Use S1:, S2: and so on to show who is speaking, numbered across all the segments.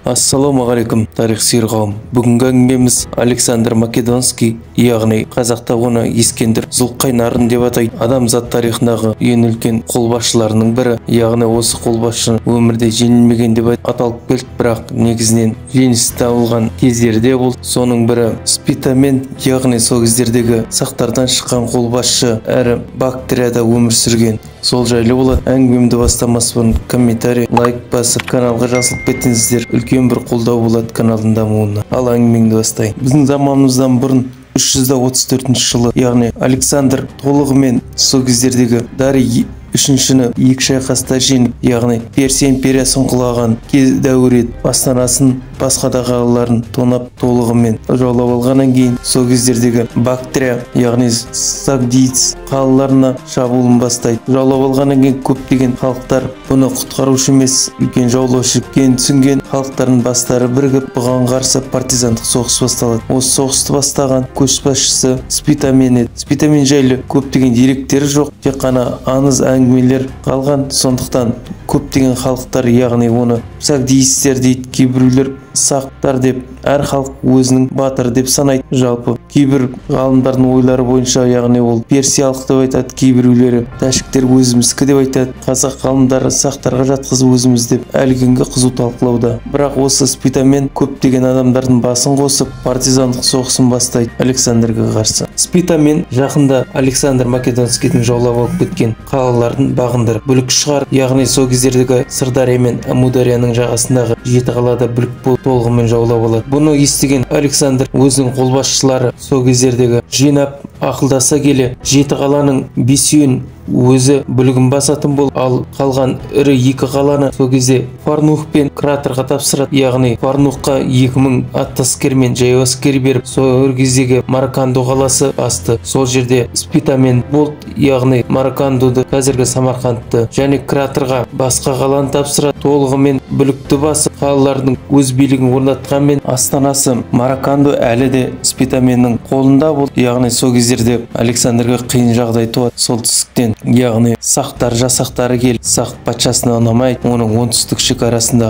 S1: Ассалаумағалейкум, тарих сүйер қауым. Бүгінгі әңгімеміз Александр Македонский, яғни қазақта оны Ескендір Зұлқайнарын деп атайды. Адамзат тарихындағы ең үлкен қолбасшыларының бірі, яғни осы қолбасшы өмірде жеңілмеген деп аталып келді, бірақ негізінен жеңіс табылған кездері де болды. Соның бірі Спитамен, яғни сол кездердегі сақтардан шыққан қолбасшы, әрі Бактрияда өмір сүрген. Сол жайлы болады. Әңгімемді бастамас бұрын комментарий, лайк басып, каналға жазылып кетіңіздер. Үлкен бір қолдау болады каналдың дамуына. Ал әңгімеңді бастайын. Біздің заманымыздан бұрын 334 жылы, яғни Александр толығымен сол кездердегі Дарий үшіншіні екі шайқаста жеңіп, яғни Персия империясын құлаған кез дәуір еді. Астанасын, басқа да қалаларын тонап толығымен жаулап алғаннан кейін сол кездердегі Бактрия, яғни Сагдиц қалаларына шабуылын бастайды. Жаулап алғаннан кейін көптеген халықтар бұны құтқарушы емес, үлкен жаулаушы екенін түсінген халықтардың бастары бірігіп, бұған қарсы партизандық соғыс басталады. Осы соғысты бастаған көшбасшысы Спитамен еді. Спитамен жайлы көптеген деректер жоқ, тек қана аңыз әңгімелер қалған. Сондықтан көптеген халықтар, яғни оны сагдиистер дейді, кейбіреулер сақтар деп, әр халық өзінің батыры деп санайды. Жалпы кейбір ғалымдардың ойлары бойынша, яғни ол персиялық деп айтады, кейбіреулері тәжіктер өзіміздікі деп айтады, қазақ ғалымдары сақтарға жатқызып өзіміз деп әлі күнге қызу талқылауда. Бірақ осы Спитамен көптеген адамдардың басын қосып партизандық соғысын бастайды Александрға қарсы. Спитамен жақында Александр Македонскийдің жаулап алып кеткен қалаларын бағындырып бүлік шығарып, яғни сол кездердегі Сырдария мен Амударияның жағасындағы жеті қалада бүлік болып толығымен жаулап алады. Бұны естіген Александр өзінің қолбасшылары сол кездердегі жинап ақылдаса келе жеті қаланың бесеуін өзі бүлігін басатын болып, ал қалған ірі екі қаланы сол кезде Фарнух пен Кратерға тапсырады. Яғни Фарнухқа 2000 атты әскер мен жаяу әскер беріп, сол кездегі Мараканду қаласы басты. Сол жерде Спитамен болды, яғни Маракандуды, қазіргі Самарқандты, және Кратерға басқа қаланы тапсырады. Толығымен бүлікті басып, қалалардың өз билігін орнатқанмен астанасы Мараканду әлі де Спитаменнің қолында болды. Яғни сол кездерде Александрға қиын жағдай туады. Солтүстіктен, яғни сақтар жасақтары келіп, сақ патшасына ұнамайды, оның оңтүстік шекарасында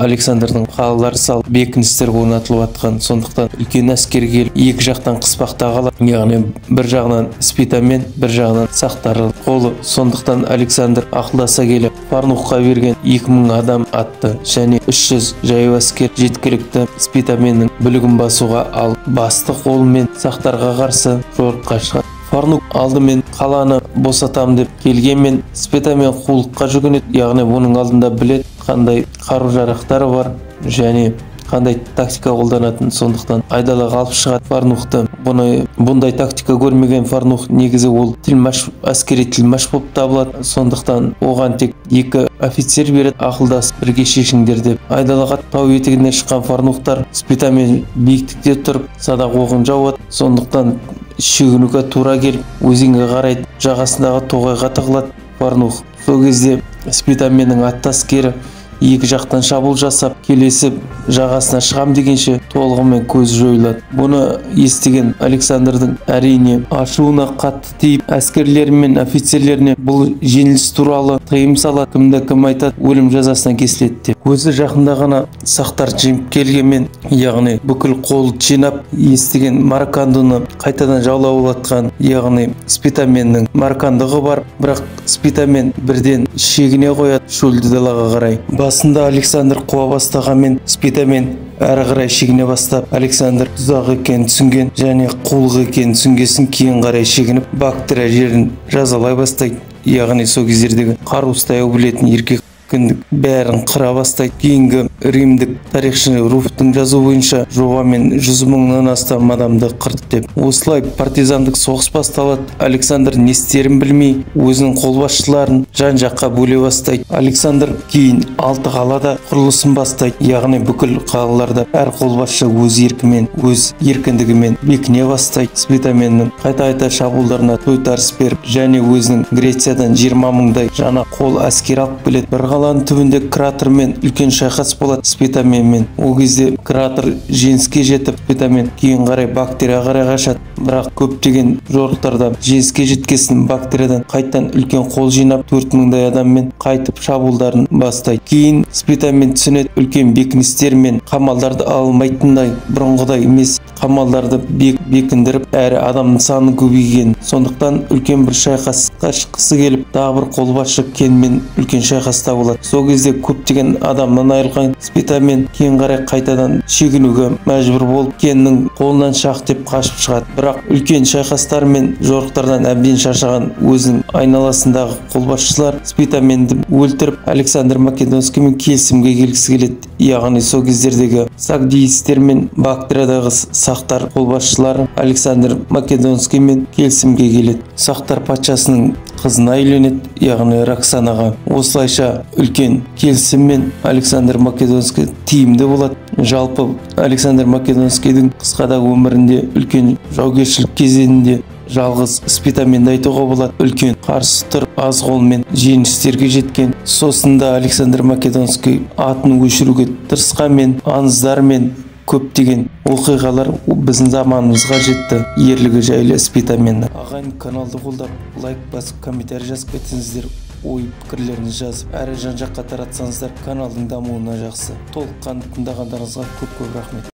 S1: Александрдың қалалары салып бекіністер орнатылып жатқан. Сондықтан үлкен әскер келіп екі жақтан қыспақта қалады, яғни бір жағынан Спитамен, бір жағынан сақтар қолы. Сондықтан Александр ақылдаса келіп Фарнухқа берген 2000 адам атты және 300 жаяу әскер жеткілікті Спитаменнің бүлігін басуға, ал басты қолымен сақтарға қарсы жорыққа шығады. Фарнух алдымен қаланы босатам деп келгенмен Спитамен қулыққа жүгінеді, яғни оның алдында біледі қандай қару-жарақтары бар және қандай тактика қолданатын. Сондықтан айдалаға алып шығады Фарнухты. Бұндай тактика көрмеген Фарнух негізі ол тілмаш, әскери тілмаш болып табылады. Сондықтан оған тек екі офицер береді, ақылдасып бірге шешіңдер деп. Айдалаға тау етегіне шыққан Фарнухтар Спитамен биіктікте тұрып садақ оғын жауады. Сондықтан шегінуге тура келіп өзенге қарай жағасындағы тоғайға тығылады Фарнух. Сол кезде Спитаменнің атты әскері екі жақтан шабуыл жасап, келесі жағасына шығам дегенше толығымен көзі жойылады. Бұны естіген Александрдың әрине ашуына қатты тиіп, әскерлері мен офицерлеріне бұл жеңіліс туралы тыйым салады, кімді кім айтады өлім жазасына кесіледі деп. Өзі жақында ғана сақтар жеңіп келгенмен, яғни бүкіл қол жинап естіген Маракандуны қайтадан жаулап алатқан, яғни Спитаменнің Маракандығы бар, бірақ Спитамен бірден шегіне қояды шөлді далаға қарай. Басында Александр қуа бастағанмен Спитамен әрі қарай шегіне бастап, Александр тұзақ екенін түсінген және қулық екенін түсінгесін кейін қарай шегініп Бактрия жерін жазалай бастайды. Яғни сол кездердегі қару ұстай білетін еркек күндік бәрін қыра бастайды. Кейінгі римдік тарихшы Руфтың жазуы бойынша жобамен 100 мыңнан астам адамды қырды деп. Осылай партизандық соғыс басталады. Александр не істерін білмей өзінің қолбасшыларын жан-жаққа бөле бастайды. Александр кейін 6 қалада құрылысын бастайды, яғни бүкіл қалаларда әр қолбасшы өз еркімен, өз еркіндігімен бекіне бастайды. Спитаменнің қайта-қайта шабуылдарына тойтарыс беріп және өзінің Грециядан 20 мыңдай жаңа қол әскер алып келеді. Бір Қаланың түбінде Кратермен үлкен шайқас болады Спитаменмен. Ол кезде Кратер жеңіске жетіп, Спитамен кейін қарай Бактрияға қарай қашады. Бірақ көптеген жорықтарда жеңіске жеткесін Бактриядан қайтадан үлкен қол жинап, 4000-дай адаммен қайтып шабуылдарын бастайды. Кейін Спитамен түсінеді, үлкен бекіністер мен қамалдарды ала алмайтындай, бұрынғыдай емес, қамалдарды бекіндіріп, әрі адамның саны көбейген. Сондықтан үлкен бір шайқасқа шыққысы келіп, тағы бір қолбасшы Кенмен үлкен шайқаста болады. Сол кезде көптеген адамнан айырылған Спитамен кейін қарай қайтадан шегінуге мәжбүр болып, Кеннің қолынан шақ деп қашып шығады. Бірақ үлкен шайқастар мен жорықтардан әбден шаршаған өзінің айналасындағы қолбасшылар Спитаменді өлтіріп, Александр Македонскиймен келісімге келгісі келеді. Яғни сол кездердегі сагдиистер мен Бактриядағы сақтар қолбасшылары Александр Македонскиймен келісімге келеді. Сақтар патшасының қызына үйленеді, яғни Роксанаға. Осылайша үлкен келісіммен Александр Македонский тиімді болады. Жалпы Александр Македонскийдің қысқада өмірінде үлкен жаугершілік кезеңінде жалғыз Спитаменді айтуға болады. Үлкен қарсы тұрып, аз қолмен жеңістерге жеткен. Сосын да Александр Македонский атын өшіруге тырысқанмен, аңыздармен көптеген оқиғалар біздің заманымызға жетті. Ерлігі жайлы Спитаменнің. Ағайын, каналды қолдап, лайк басып, комментарий жазып кетсеңіздер, ой пікірлеріңізді жазып, әрі жан-жаққа таратсаңыздар, каналдың дамуына жақсы. Толыққанды тыңдағандарыңызға көп-көп рахмет.